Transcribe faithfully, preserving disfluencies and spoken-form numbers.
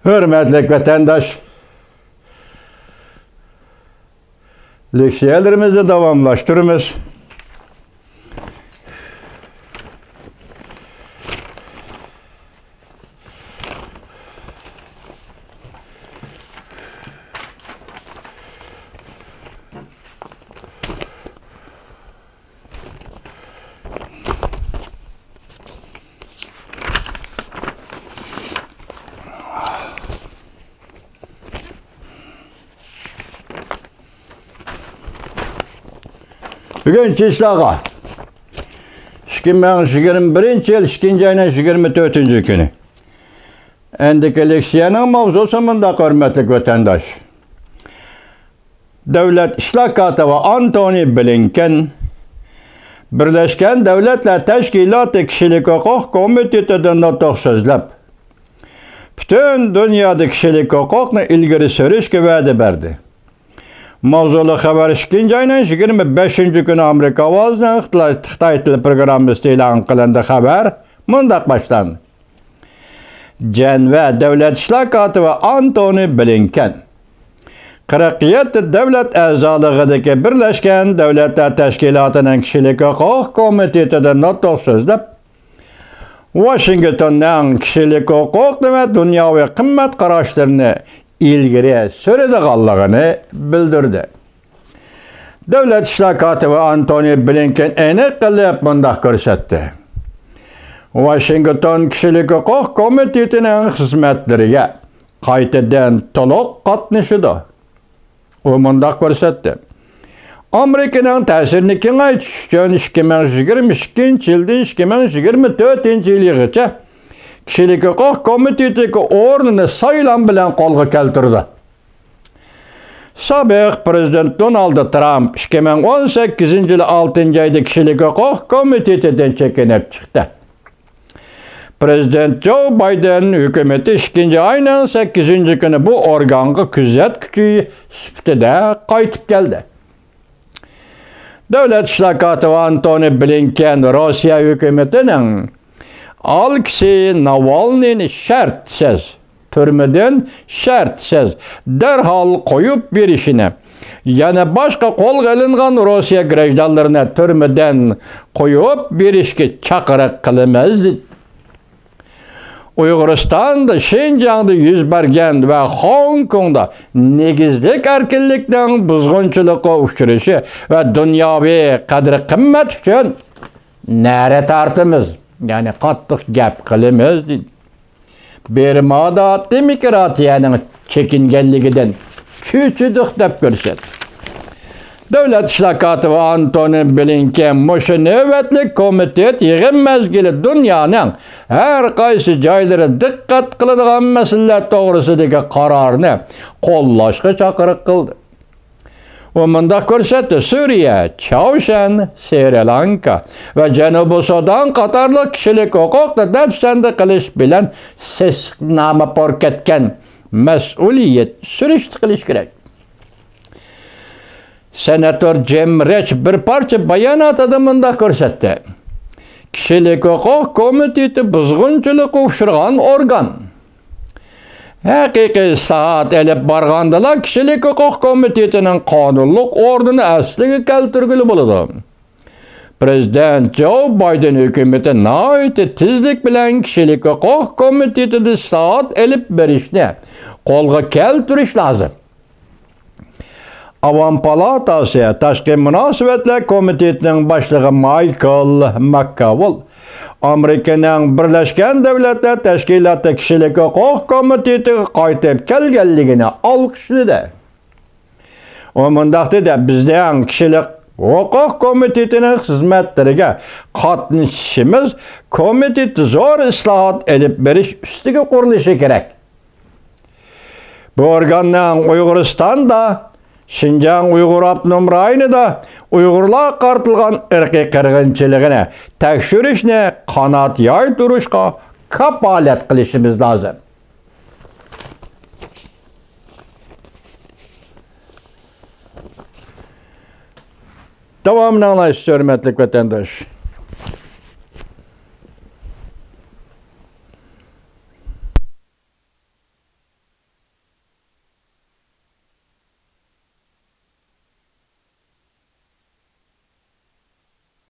ھۆرمەتلىك ۋەتەنداش، لېكسىيەلىرىمىزنى داۋاملاشتۇرىمىز. بۈگۈن چىسلاغا، ئىككى مىڭ يىگىرمە بىرىنچى يىل ئىككىنچى ئاينىڭ يىگىرمە تۆتىنچى كۈنى. ئەندىكى لېكسىيەنىڭ ماۋزۇسى مۇنداق، ھۆرمەتلىك ۋەتەنداش. دۆلەت ئىشلار كاتىپى ئانتونى بلىنكېن بىرلەشكەن دۆلەتلەر تەشكىلاتى كىشىلىك ھوقۇق كومىتېتىدا نۇتۇق سۆزلەپ، پۈتۈن دۇنيادا كىشىلىك ھوقۇقنى ئىلگىرى سۈرۈشكە ۋەدە بەردى. ماۋزۇلۇق خەۋەر ئىككىنچى ئاينىڭ يىگىرمە بەشىنچى كۈنى ئامېرىكا ئاۋازىنىڭ خىتاي، خىتاي تىلى پروگراممىسىدا ئېلان قىلىندى. خەۋەر مۇنداق باشلاندى. جەنۋە دۆلەت ئىشلار كاتىپى ئانتونى بلىنكېن قىرىق يەتتە دۆلەت ئەزالىقىدىكى بىرلەشكەن دۆلەتلەر تەشكىلاتىنىڭ كىشىلىك ھوقۇق كومىتېتىدا نۇتۇق سۆزلەپ، ۋاشىنگتوننىڭ كىشىلىك ھوقۇقنى ۋە دۇنياۋى قىممەت قاراشلىرىنى ئىلگىرى سۈرىدىغانلىقىنى بىلدۈردى. دۆلەت ئىشلار كاتىپى ئانتونى بلىنكېن ئېنىق قىلىپ مۇنداق كۆرسەتتى: ۋاشىنگتون كىشىلىك ھوقۇق كومىتېتىنىڭ خىزمەتلىرىگە قايتىدىن تولۇق قاتنىشىدۇ. ئۇ مۇنداق كۆرسەتتى: ئامېرىكىنىڭ تەسىرىنى كېڭەيتىش ئۈچۈن ئىككى مىڭ يىگىرمە ئىككىنچى يىلدىن ئىككى مىڭ يىگىرمە تۆتىنچى يىلغىچە كىشىلىك ھوقۇق كومىتېتىدىكى ئورنىنى سايلام بىلەن قولغا كەلتۈردى. سابىق پرېزىدېنت دونالد ترامپ ئىككى مىڭ ئون سەككىزىنچى يىلى ئالتىنچى ئايدا كىشىلىك ھوقۇق كومىتېتىدىن چېكىنىپ چىقتى. پرېزىدېنت جو بايدېن ھۆكۈمىتى ئىككىنچى ئاينىڭ سەككىزىنچى كۈنى بۇ ئورگانغا كۆزەتكۈچى سۈپىتىدە قايتىپ كەلدى. دۆلەت ئىشلار كاتىپى ئانتونى بلىنكېن روسىيە ھۆكۈمىتىنىڭ ئالېكسېي ناۋالنىينى شەرتسىز، تۈرمىدىن شەرتسىز دەرھال قويۇپ بېرىشىنى، يەنە باشقا قولغا ئېلىنغان روسىيە گراژدانلىرىنى تۈرمىدىن قويۇپ بېرىشكە چاقىرىق قىلىمىز، دېدى. ئۇيغۇرىستاندا، شىنجاڭدا يۈز بەرگەن ۋە خوڭكوڭدا نېگىزلىك ئەركىنلىكنىڭ بۇزغۇنچىلىققا ئۇچرىشى ۋە دۇنياۋى قەدىر-قىممەت ئۈچۈن نەرە تارتىمىز، يەنى قاتتىق گەپ قىلىمىز، دېدى. بىرمادا دېموكراتىيەنىڭ چېكىنگەنلىكىدىن چۆچۈدۇق، دەپ كۆرسەتتى. دۆلەت ئىشلار كاتىپى ئانتونى بلىنكېن مۇشۇ نۆۋەتلىك كومىتېت يىغىن مەزگىلى دۇنيانىڭ ھەر قايسى جايلىرى دىققەت قىلىدىغان مەسىلىلەر توغرىسىدىكى قارارنى قوللاشقا چاقىرىق قىلدى. ئۇ مۇنداق كۆرسەتتى: سۈرىيە، چاۋشيەن، سرى لانكا ۋە جەنۇبىي سۇدان قاتارلىق كىشىلىك ھوقۇقنى دەپسەندە قىلىش بىلەن سېسىقنامە پۇر كەتكەن مەسئۇلىيەت سۈرۈشتە قىلىش كېرەك. سېناتور جىم رىچ بىر پارچە باياناتىدا مۇنداق كۆرسەتتى: كىشىلىك ھوقۇق كومىتېتى بۇزغۇنچىلىققا ئۇچرىغان ئورگان. ھەقىقىي ئىسلاھات ئېلىپ بارغاندىلا، كىشىلىك ھوقۇق كومىتېتىنىڭ قانۇنلۇق ئورنىنى ئەسلىگە كەلتۈرگىلى بولىدۇ. پرېزىدېنت جو بايدېن ھۆكۈمىتى ناھايىتى تېزلىك بىلەن كىشىلىك ھوقۇق كومىتېتىدا ئىسلاھات ئېلىپ بېرىشنى قولغا كەلتۈرۈش لازىم. ئاۋام پالاتاسى تاشقى مۇناسىۋەتلەر كومىتېتىنىڭ باشلىقى مايكل ماككاۋول ئامېرىكىنىڭ بىرلەشكەن دۆلەتلەر تەشكىلاتى كىشىلىك ھوقۇق كومىتېتىغا قايتىپ كەلگەنلىكىنى ئالقىشلىدى. ئۇ مۇنداق دېدى: بىزنىڭ كىشىلىك ھوقۇق كومىتېتىنىڭ خىزمەتلىرىگە قاتنىشىشىمىز كومىتېت زور ئىسلاھات ئېلىپ بېرىش ئۈستىگە قۇرۇلۇشى كېرەك. بۇ ئورگاننىڭ ئۇيغۇرىستاندا، شىنجاڭ ئۇيغۇر ئاپتونوم رايونىدا ئۇيغۇرلارغا قارىتىلغان ئىرقىي قىرغىنچىلىقىنى تەكشۈرۈشنى قانات يايدۇرۇشقا كاپالەت قىلىشىمىز لازىم. داۋامىنى ئاڭلايسىز، ھۆرمەتلىك ۋەتەنداش.